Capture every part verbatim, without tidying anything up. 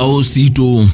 Ũsitũ.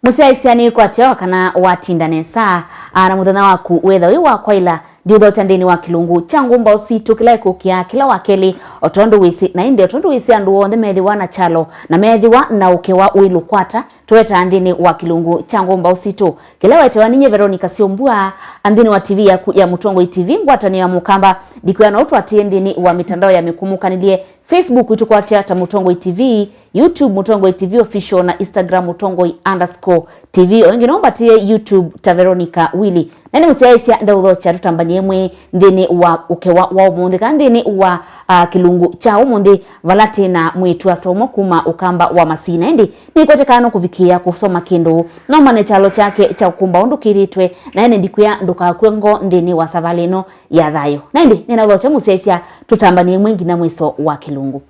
Mũsyaĩĩsya nĩkwatya kana watinda nesa, aa, na mũthenya waku wĩtha wĩ wa kwaĩla, ndiũthokya nthĩnĩ wa kĩlungu kya Ngũmba Ũsitũ kĩla ĩkũkĩa kĩla wa kelĩ, o tondũ wĩsĩ, na ĩndĩ o tondũ wĩsĩ andũ onthe methĩwa na kyalo na methĩwa na ũkewa wĩ lũkwata, tũwetaa nthĩnĩ wa kĩlungu kya Ngũmba Ũsitũ kĩla wetewa ninyie Veronica Syombua, a, nthĩnĩ wa T V yaku ya Mũtongoi T V, ngwatanĩo ya Mũkamba, ndikwĩa no ũtwatĩe nthĩnĩ wa mĩtandao ya mĩkũmũkanĩlye, Facebook witũkwatya ta Mũtongoi T V, YouTube Mũtongoi T V Official, na Instagram Mũtongoi underscore T V. O ĩngĩ no mbatĩe YouTube ta Veronica Willy. Na nĩ mũsyaĩĩsya ndaũthokya tũtambanie ĩmwe nthĩnĩ wa ũkewa wa ũmũnthĩ, kana nthĩnĩ wa, ah, kĩlungu kya ũmũnthĩ, vala tĩ na mwĩĩtu-a-asa ũmwe kuma Ũkamba wa Masii. Na ĩndĩ nĩkwetĩkaa no kũvikĩĩa kũsoma kĩndũ, no manye kyalo kyake kya ũkũmba ũndũ kĩthĩtwe, na ene ndikwĩa ndũkakw'e ngoo nthĩnĩ wa savalĩ ĩno ya thayũ. Na ĩndĩ nĩnaũthokya mũsyaĩĩsya tũtambanie ĩmwe nginya mwĩso wa kĩlungu.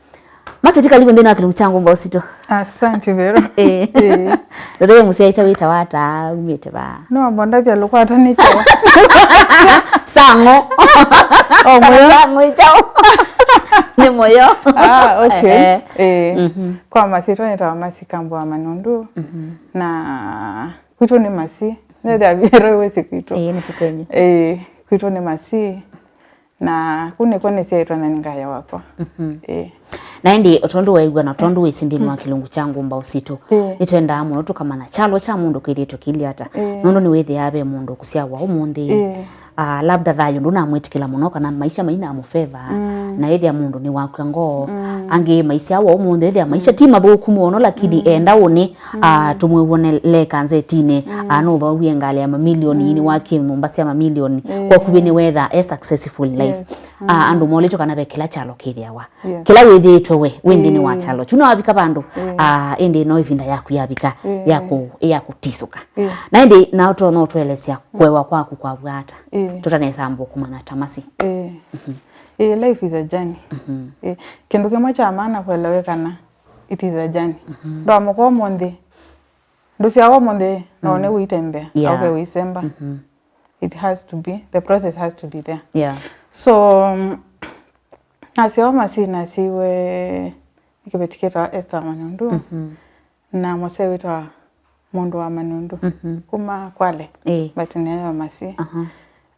Masi, ti karibu nthĩnĩ wa kĩlungu kya Ngũmba Ũsitũ. Asante, Vero. Eh. Eh. Ndũtee mũsyaĩĩsya wĩtawa ata, umĩte va? No, mbonda pia lũkwata nĩ kyo. Sang'o. Oh, mũyo? Sang'o ĩkyaũ? Nĩ mũyo. Ah, okay. Eh. Eh. Mhm. Kwa masyĩtwa nĩtawa Masi Kambo wa Manundu. Mhm. Na kwitũ nĩ Masi. Nethĩa Vero wĩsĩ kwitũ. Eh, nĩ sikwenyu. Eh, kwitũ nĩ Masi. Na kũu nĩkw'o nĩsyaĩtwe na nĩ ngaya wakwa. Mhm. Ĩĩ. Na ĩndĩ o tondũ weew'a na tondũ wĩsĩ nthĩnĩ wa kĩlungu kya Ngũmba Ũsitũ, ĩĩ, nĩtwendaa mũno tũkamanya kyalo kya mũndũ kĩthĩtwe kĩilyĩ ata. Ĩĩ. Nũndũ nĩwĩthĩaa ve mũndũ ũkũsyawa ũmũnthĩ, ĩĩ, ah, labda thayũ ndũnamwĩtĩkĩla mũno, kana maisha mainamũfeva, mm, na ĩthĩa mũndũ nĩwakw'a ngoo. Mm. Angĩ maisyawa ũmũnthĩ, ĩthĩa maisha, mm, ti mathũku mũno, lakini, mm, enda ũnĩ, ah, mm, tũmwĩw'onelee kanzetinĩ, mm, ah, nũthowie ngalĩ ya mamilioni, mm, nĩwakĩe nyũmba sya mamilioni, ĩĩ, kwa kuvĩ nĩwetha e successful life. Yes. Ah, mm, andũ molĩtwe kana ve kĩla kyalo kĩthĩawa. Yes. Kĩla wĩthĩĩtwe we, wĩ nthĩnĩ wa, ĩĩ, kyalo kyu, nĩwavika vandũ, ĩĩ, ah, ĩndĩ no ĩvinda yaku yavika, ĩĩ, ya kũ-, ya kũtisũka. Ĩĩ. Na ĩndĩ nao to no ũtũelesya, mm, kũewa kwaku kwavw'a ata? Ĩĩ. Tũtanesa mbũ kũmanya ta Masi. Ĩĩ. Mhm. Ĩĩ, life is a journey. Mhm. Ĩĩ. Kĩndũ kĩmwe kya maana kũelewe kana it is a journey. Mhm. Ndwamũka ũmũnthĩ, ndũsyawa ũmũnthĩ, na, mm, ũne ũitembea, yeah, auke ũisemba. Mhm. It has to be, the process has to be there. Yeah. So, um, nasyawa Masi, nasyiwe nĩ kĩveti kĩtawa Esther Manundu, mhm, na mũsee wĩtawa Mũndũ wa Manundu, mhm, kuma Kwale, ĩĩ, but nĩyo Masi. Aha.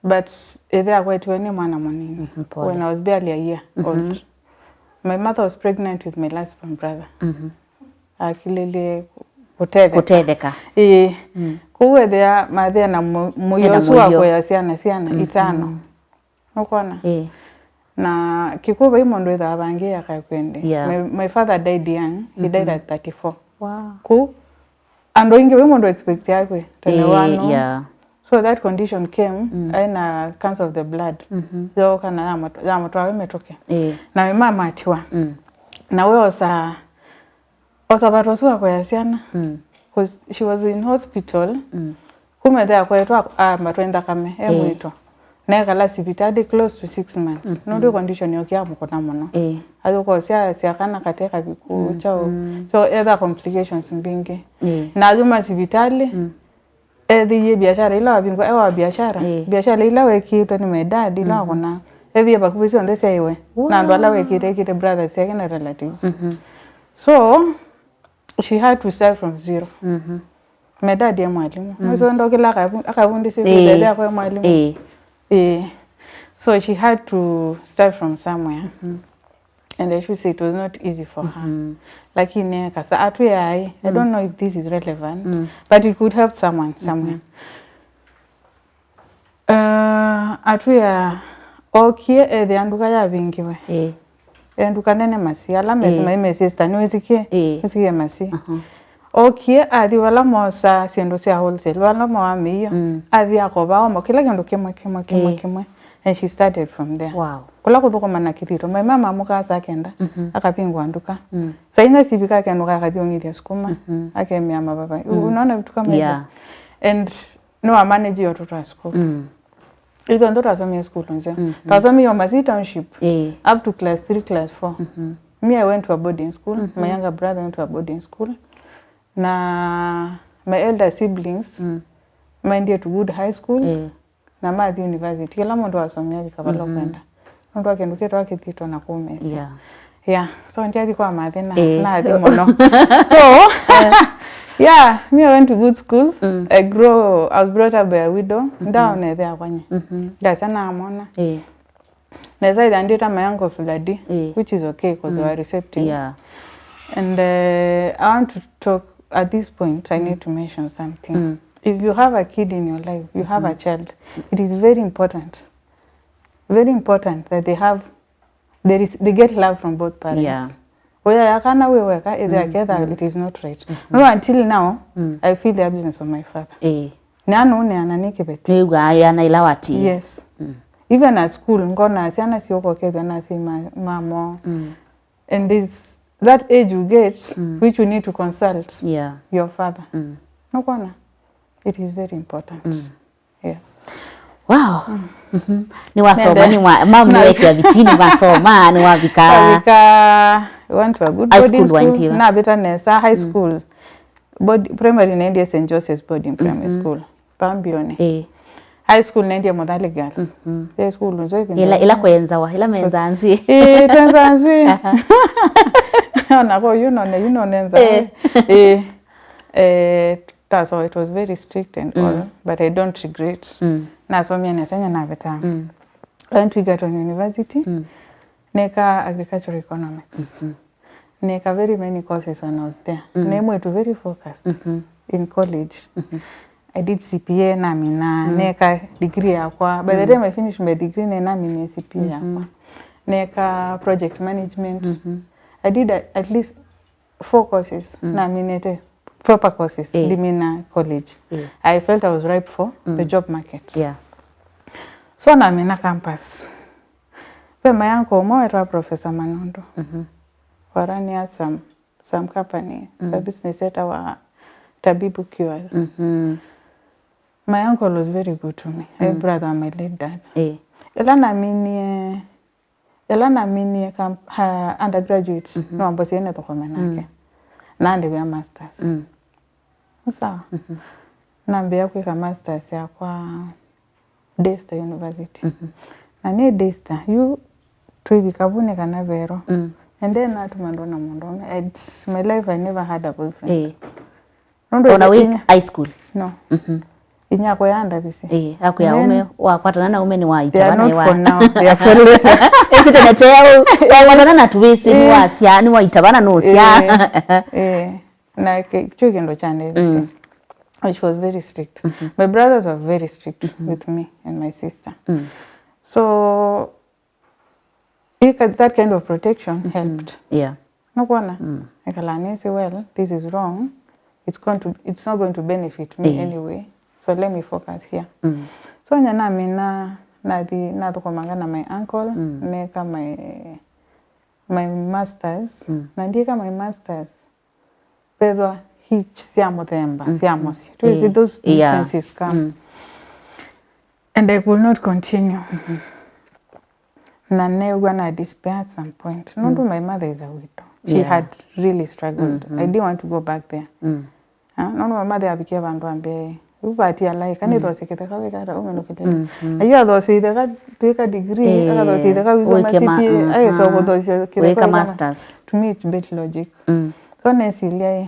But ĩthe akwetiwe nĩ mwana mũnini, mhm, pole, when I was barely a year, mhm, old. My mother was pregnant with my last born brother. Mhm. Akilĩlye kũtetheka. Kũtetheka. Ĩĩ. Mm. Kwoou ethĩa mathĩa na mũ-, mũio, ena ũsu wa mũio, kũea syana, syana, mm, itano. Mm. Nũkwona? Ĩĩ. Na kĩkw'ũ vai mũndũ ĩthaa vangĩ akakwende. Yeah. My, my father died young. He died, mhm, at thirty-four. Wow. Kwoou andũ aingĩ vai mũndũ expectiakw'e tene, ĩĩ, wano. Yeah. So that condition came, mm, aĩ na cancer of the blood. Mhm. Yooka na yamũtwa-, yamũtwaa wĩ mĩtũkĩ. Ĩĩ. Na wĩmamatiwa. Mm. Na we osa, osa vata ũsu wa kũea syana. Mm. 'Cause she was in hospital. Mm. Kuma ethĩa akoetwe ak-, aambatwa nĩ nthakame, e, ĩĩ, mwĩto. Na ekala sivitalĩ close to six months. Mhm. Nũndũ condition yokie yamũkũna mũno. Ĩĩ. Ayũka ũsya, asya kana kate kaviku, mm, kyaũ. Mm. So, etha complications mbingĩ. Ĩĩ. Na ayuma sivitalĩ, mm, ethĩie biashara ila wavingwa, e wa biashara. Ĩĩ. Biashara ila wekĩĩtwe nĩ my dad, ila, mhm, wakũna. Ethĩie vakuvĩ syonthe syaiwe. Wow. Na andũ ala wekĩte, ekĩte brothers syake na relatives. Mhm. So, she had to start from zero. Mhm. My dad e mwalimu. Mm. Nũsĩ ndokĩla akavu-, akavundisye, ĩĩ, kũtethea kwa mwalimu. Ĩĩ. Ĩĩ. So she had to start from somewhere. Mhm. And I should say it was not easy for her. Mhm. Lakini kasa atwĩai, I, mm, don't know if this is relevant, mm, but it could help someone somewhere. Mhm. Uh, atwĩa ookie ethĩa nduka yavingiwe. Ĩĩ. E nduka nene Masi, ala mesi, ĩĩ, mai me sister, nĩwĩsikie? Ĩĩ. Nĩwĩsikie Masi? Aha. Ookie athi vala mosaa syĩndũ sya wholesale, vala moaa mĩio. Mm. Athi akova omo kĩla kĩndũ kĩmwe, kĩmwe, kĩmwe, ĩĩ, kĩmwe. And she started from there. Wow. Kũla kũthũkũma na kĩthito, my mama amũkaa saa kenda, mhm, akavingũa nduka. Mm. Saa inya sivika akenũka akathi ũng'ithya sukuma, mhm, akemea mavava. Mm. Unaona vitu kama hizo? Yeah. And nĩwa manage watoto wa school. Mm. Ithuĩ onthe twasomie school nzeo. Mhm. Twasomie Masi Township, ĩĩ, up to class three, class four. Mhm. Me, I went to a boarding school. Mhm. My younger brother went to a boarding school. Na my elder siblings, mm, maendie to Wood High School. Ĩĩ. Na mathi university. Kĩla mũndũ wasomie avika vala, mhm, ũkwenda. Nũndũ wa kĩndũ kĩtawa kĩthito na kũmesya. Yeah. Yeah, so ndiathi kwa mathi na Eh. nathi mũno. So, yeah, me, I went to good schools. Mm. I grow, I was brought up by a widow. Ndaonethea kwanye. Mhm. Ndasya namona. Eh. Nesa ithĩa ndĩta my uncles daddy, Eh. which is okay because they were receptive. Yeah. And uh, I want to talk, at this point, I need to mention something. Mm. If you have a kid in your life, you have a child, it is very important, very important that they have, there is, they get love from both parents. Yeah. Ũyaya kana wĩ weka, ĩthĩa ketha it is not right. No, until now, I feel the absence of my father. Eh. Nĩanũneana nĩ kĩveti. Nĩw'aa yana ĩla watie. Yes. Even at school, ngona syana syũka ũkethĩa nasĩ ma- mamo. And there's that age you get, which you need to consult Yeah. your father. Nũkwona? It is very important. Yes. Wow. Mhm. Nĩwasoma, Nende. nĩwa- mam nĩwekĩa vitini, wasoma, nĩwavika Navika, I went to a good High boarding school school. waendie va? Navĩta nesa high school. Board, primary naendie Saint Joseph's Boarding Primary School. Pambione. Eh. High school naendie Mothale Girls. High school nzoi ĩla ĩla kwenzawa ĩla menza nzwi Eh, twenza nzwi. Ona kwa you know, you know nenza. Eh. Eh. Eh, ta- so it was very strict and all, but I don't regret. Nasomia nesa nya navĩta. I went to Egerton University. Neka agricultural economics. Neka very many courses when I was there. Ne mwĩtu very focused in college. I did C P A namina, neka degree yakwa. By the time I finished my degree, ne namina C P A yakwa. Neka project management. I did a- at least four courses naminĩte, proper courses, Eh. ndimina college. Eh. I felt I was ripe for the job market. Yeah. So namina campus. Ve my uncle ũmwe wetwa Professor Manondo. Warania some, some company, some business etawa Tabibu Cures. My uncle was very good to me. A brother wa my late dad. Eh. Ĩla naminie Ĩla naminie kam- ha- undergraduate, nĩwambosie nĩthũkũme nake. Na andĩvĩa masters. Nĩ sawa. Nambĩĩa kwĩka masters yakwa Daystar University. Na nĩ Daystar, yu twĩvika vu nĩ kana verũ. And then natuma ndona mũndũũme. I'd- my life I never had a boyfriend. Eh. Nũndũ Ona inya- wĩ inya- high school? No. Inyakwa yandavisye. Ĩĩ, akwĩa Ne- ũme wakwatana na ũme They are nĩwaitavana not for now, they are for later. Ĩsĩ tene teũ wakwatana na tũvĩsĩ Ĩĩ. nĩwasya nĩwaitavana nũsya. Ĩĩ, ĩĩ. Na kĩ- kyo kĩndũ kyandevisye. She was very strict. My brothers were very strict with me and my sister. So Ika- that kind of protection helped. Yeah. Nũkwona? Ĩkala nĩsĩ, well, this is wrong. It's going to, it's not going to benefit me Eh. anyway. So let me focus here. So nya namina nathi nathũkũmanga na my uncle, neka my, my masters. Na ndiĩka my masters, vethwa hitch sya mũthemba sya mũsyĩ. Twĩsĩ Eh, those yeah. differences come. And I could not continue. Na neew'a na despair at some point. Nũndũ my mother is a widow. She Yeah. had really struggled. I didn't want to go back there. Ah, nũndũ my mother avikie vandũ ambee, "Yu vati alai, kana ithosye kĩtheka wĩkata ũmenũkĩte." Na yu athosye itheka twĩka degree, Eh, akathosye itheka wisoma wĩke ma- C P A, mm, aĩsa mm. kũthosya kĩtheka Wĩka wĩka ma- masters. To me it built logic. So nesilya ĩ,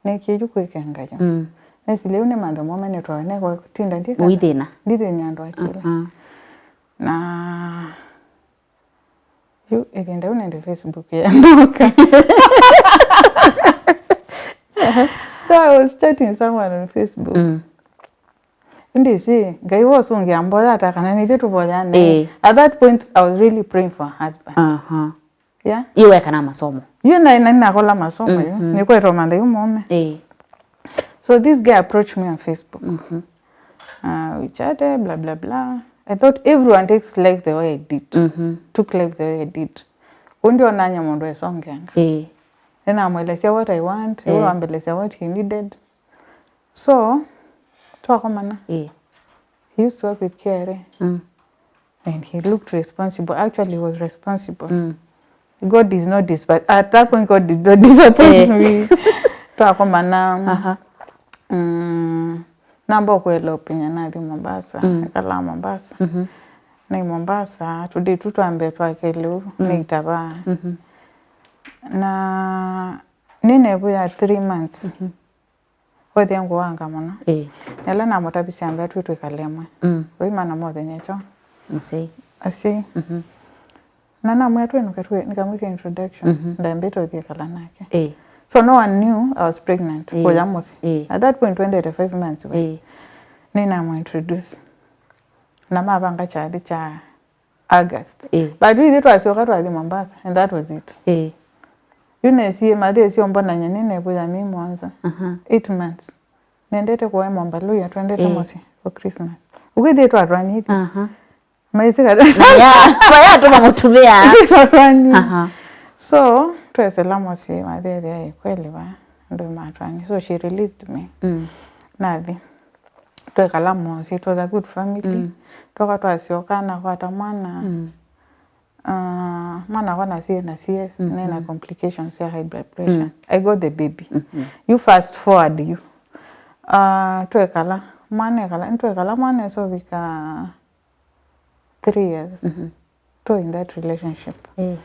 nĩkĩ yu kwĩkenga yu. Nesilya yu nĩ mantha mome nĩtwawe, nekũtinda ndika Ũithĩna. Ndithĩnya andũ akĩla. Na yu ĩvinda yu nende Facebook yandoka. So I was chatting someone on Facebook. Ndĩsĩ, Ngai wosũngĩa mboya ata kana nĩthyĩ tũvoyane. Eh. At that point, I was really praying for a husband. Aha. Yeah. Yu weka na masomo. Yu na na nakola masomo yu. Nĩkwetwa mantha yu mome. Eh. So this guy approached me on Facebook. Uh, we chatted, blah, blah, blah. I thought everyone takes life the way I did. Took life the way I did. Ũndĩ onanya mũndũ esongeanga. Eh. Nĩnamwelesya what I want, Eh. ũambelesya what he needed. So, twakomana. Eh. He used to work with K R A. And he looked responsible. Actually, he was responsible. God is not dis- but at that point, God did not disappoint Eh. me. Twakomana. Aha. Mm, namba ũkwelewa pinya nathi Mombasa. Nĩkalaa Mombasa. Nai Mombasa, tũdĩtu twambe twake lĩu, nĩitavaa. Na nĩnevũya three months. Mhm. Wethĩa ngũwanga mũno. Ĩĩ. Na ĩla namũtavisye ambĩa twĩ twĩkale ĩmwe. Mm. Ũimana mũthenya kyo. Mũsyai. Asyai. Mhm. Na namwĩa twĩnũke twĩ, nĩkamwĩka introduction. Mhm. Ndambĩte ũthiĩ kala nake. Ĩĩ. So no one knew I was pregnant. Ĩĩ. Kũya mũsyĩ. Ĩĩ. At that point, twenty to five months we. Ĩĩ. Nĩnamũ introduce. Na mavanga kyathĩ kya August. Ĩĩ. But ithyĩ twasyoka twathi Mombasa, and that was it. Ĩĩ. Yu nesie mathi esio mbonany'a nĩ nevu ya mĩi mũonza. Aha. Eight months. Nendete kũwa Mombaluya, twendete Ĩĩ. mũsyĩ for Christmas. Ũkwĩthĩe twatwanithi. Aha. Maisĩ kada. Yeah, vaya tuma mũtumĩa. Twatwani. Aha. So, twesela mũsyĩ, mathethea kweli va, ndo matwani. So she released me. Mm. Nathi. Twekala mũsyĩ, it was a good family. Mm. Twoka twasyoka, nakwata mwana. Mm. Ah, mwana wakwa nasie na C S, mm-hmm. Nena complications ya high blood pressure. Mm. I got the baby. Mm-hmm. You fast forward you. Ah, twekala, mwana ekala, twekala mwana esovika three years. Mm-hmm. To in that relationship. Eh.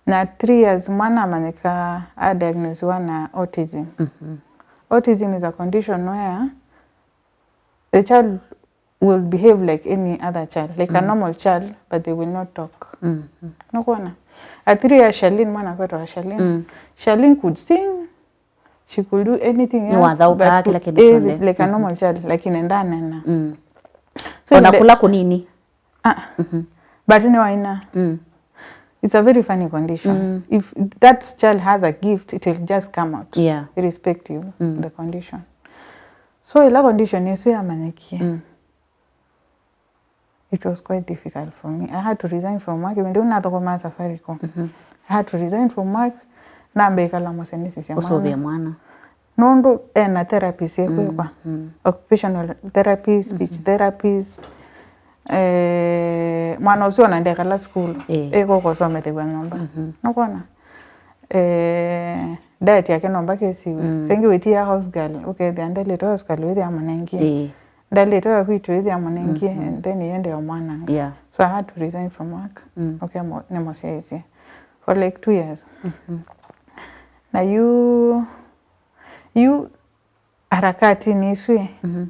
Na three years mwana amanyika a diagnosiwa na autism. Mm-hmm. Autism is a condition where the child will behave like any other child, like a Mm. normal child, but they will not talk. Mm, mm. Nũkwona? At three years, Charlene, mwana kwetwa Charlene. Mm. Charlene could sing, she could do anything else, Nĩwathaũkaa but kĩla could, kĩndũ eh, kyonthe. Like a Mm-hmm. normal child, lakini ndanena. Mm. So Ona nde- kũla kũnini. Ah. Mm-hmm. But nĩwaina. Mm. It's a very funny condition. Mm. If that child has a gift, it will just come out, Yeah. irrespective Mm. the condition. So ĩla condition ĩsu yamanyikie, Mm. it was quite difficult for me. I had to resign from work, even though nathokomaa Safaricom. Mm-hmm. I had to resign from work, nambe ĩkala mũsyĩ nĩsisya Ũsũvĩe mwana. Nũndũ ena therapies ekwĩkwa. Mm, mm. Occupational therapy, speech Mm-hmm. therapies. Eh, mwana ũsu ona ndekala sukulu. Eh. Ĩkũka ũsomethew'a nyũmba. Mm-hmm. Nũkwona? Eh, diet yake nomba kesiwe. Mm. Sengi wĩtia house girl, ũkethĩa ndalĩtwe house girl wĩthĩa mũnengie. Eh. Ndalĩtwe ya kwitũ ĩthĩa mũnengie, Mm-hmm. and then yende ya mwana. Yeah. So I had to resign from work. Mm. Okay, mo-, nĩmũsyaĩsye. For like two years. Mm-hmm. Na yu, yu harakati nĩswĩ. Mm-hmm.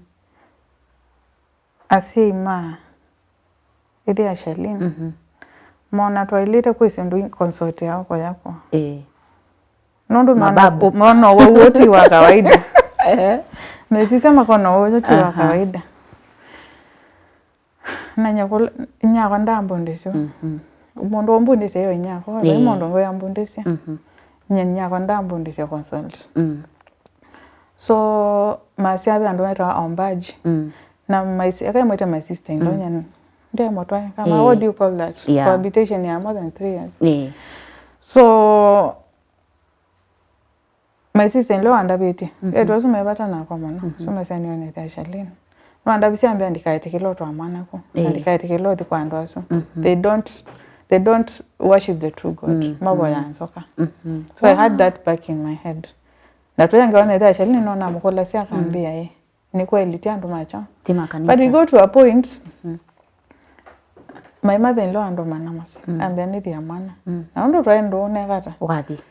Asyai ma ĩthĩa Charlene. Mm-hmm. Mona twaĩlĩte kwĩsĩ ũndũ consult yao koyakwa. Eh. Nũndũ mona Mababu. Mona wau ti wa kawaida. Ehe. Mesisya makona wau ti wa Aha. kawaida. Na nyakwa, nyakwa ndambundĩsyo. Mhm. Mũndũ ũmbundĩsya yo nyakwa, vai Ĩĩ. mũndũ ũngĩ yambundĩsya. Mhm. Nye nyakwa ndambundĩsya consult. Mm. So, masya ve andũ metawa ombaji. Mm. Na my si-, akai mwĩte my sister in law, Mm. nyani. Ndemũtwae, kama, Ĩĩ. What do you call that? Yeah. Cohabitation ya more than three years. Ĩĩ. So, my sister in law andavĩtye. Mhm. Etu asu me vata nakwa mũno. Mhm. So, masya nĩonete Charlene. No andavisya ambĩa ndikaetĩkĩla ũtwaa mwana ku. Na Ĩĩ. Ndikaetĩkĩla ũthi kwa andũ asu. Mhm. They don't, they don't worship the true God. Mm, Mavoya mm. nzoka. Mhm. So I had Wow. that back in my head. Na tũyange ona ĩtha Charlene no namũkũlasya akambĩa, Mm. "Ĩ, nĩ kweli ti andũ makyo." Ti makanisa. But we go to a point, Mhm. my mother-in-law andũmana mũsyĩ. Mm. Ambĩa nĩthĩa mwana. Mm. Na ũndũ twaĩ ndũũ nekata. Ũkathi.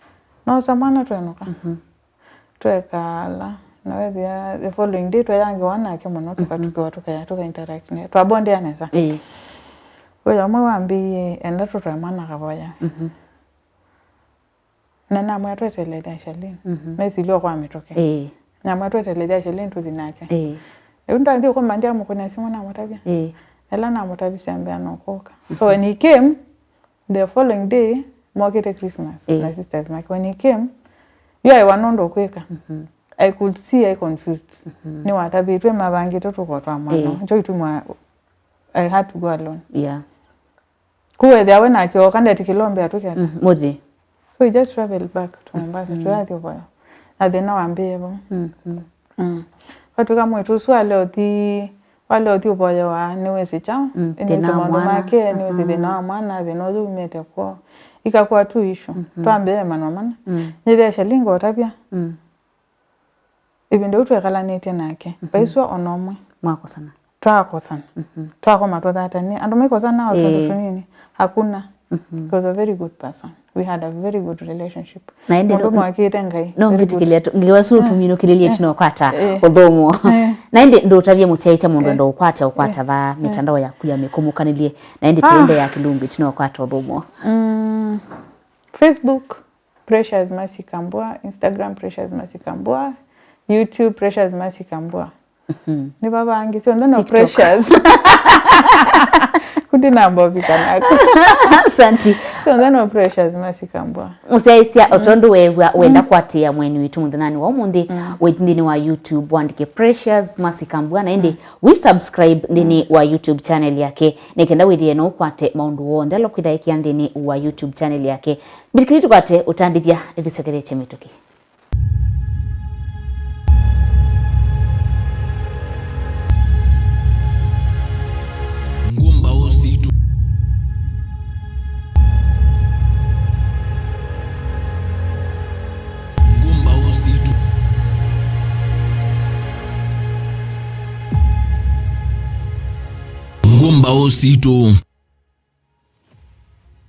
Nosa mwana twenũka. Mhm. Twekala. Na wethĩa the following day tweyangĩwa nake mũno, Mhm. tũkatukiwa, tũka-, tũka interact naye. Twabondea nesa. Ĩĩ. Ũyũ ũmwe wambĩie, "Enda tũtwae mwana kavoya." Mhm. Na namwĩa tweteele ĩtha Charlene. Mhm. Nesilie kwa mĩtũkĩ. Ĩĩ. Namwĩa tweteele ĩtha Charlene tũthi nake. Ĩĩ. Rĩu ndathi ũkoma ndyamũkũnĩa simũ namũtavya. Ĩĩ. Ĩla namũtavisye ambĩa nũkũka. So Mhm. when he came, the following day, mokĩte Christmas Ĩĩ. na sisters make. When he came, yu aĩwa nũndũ ũkwĩka. Mhm. I could see I confused. Mhm. Nĩwatavĩtwe mavangĩtwe tũkotwa mwana. Ĩĩ. Njo ituma I had to go alone. Yeah. Kũu ethĩa we nake oka, ndetĩkĩla ombe atũke ata. Mm, mũthĩ. So we just traveled back to Mombasa, Mm. tũyathi ũvoya. Na thĩna wambĩĩe vau. Mm, mm. Mm. Kwatw'ĩka mwĩĩtu ũsu wale ũthi, wale ũthi ũvoyewa nĩwĩsĩ kyaũ, Mm, nĩwĩsĩ thĩna wa maũndũ mwana. make, nĩwĩsĩ Mm. thĩna wa mwana, thĩna ũsu umĩte kwoo. Ikakw'a tu issue. Mm-hmm. Twambĩĩe manwa mana. Mm. Nyĩthĩa Charlene ngotavya. Mm. Ĩvinda ĩu twekalanĩtye nake, Mhm. vaiswa ona ũmwe. Mwakosana. Twakosana. Mhm. Twakoma tũthatanĩa. Andũ maikosana o tũndũ Ĩĩ. tũnini. Hakuna. Mhm. He was a very good person. We had a very good relationship. Na ĩndĩ Mũndũ no- mwakĩte Ngai. No Very good. mbĩtĩkĩlya tu ngewa su ũtumi nũkĩlĩlye ĩtina ũkwata Eh. ũthũmũo. Eh. Na ĩndĩ ndũtavye mũsyaĩĩsya mũndũ enda ũkwata ũkwata va mitandao yaku ya mĩkũmũkanĩlye, na ĩndĩ tĩende ya kĩlungu ĩtina ũkwata ũthũmũo. Mm, Facebook, Precious Mercy Kambua. Instagram, Precious Mercy Kambua. YouTube, Precious Mercy Kambua. Nĩ vavangĩ, syonthe no TikTok. Precious. Kuti namba ũvika nako. Asanti. Syonthe no Precious Mercy Kambua. Mũsyaĩĩsya, o tondũ weew'a wenda kwatĩĩa mũeni witũ mũthenyanĩ wa ũmũnthĩ, wĩthi nthĩnĩ wa YouTube wandĩke Precious Mercy Kambua, na ĩndĩ wĩ subscribe nthĩnĩ wa YouTube channel yake, nĩ kenda wĩthĩe no ũkwate maũndũ onthe ala kwĩthaĩkĩa nthĩnĩ wa YouTube channel yake. Mbĩtĩkĩlya tũkwate ũtandĩthya nĩtũsyokethĩtye mĩtũkĩ. Ngũmbaũ sitũ. Ngũmbaũ sitũ. Ngũmbaũ sitũ.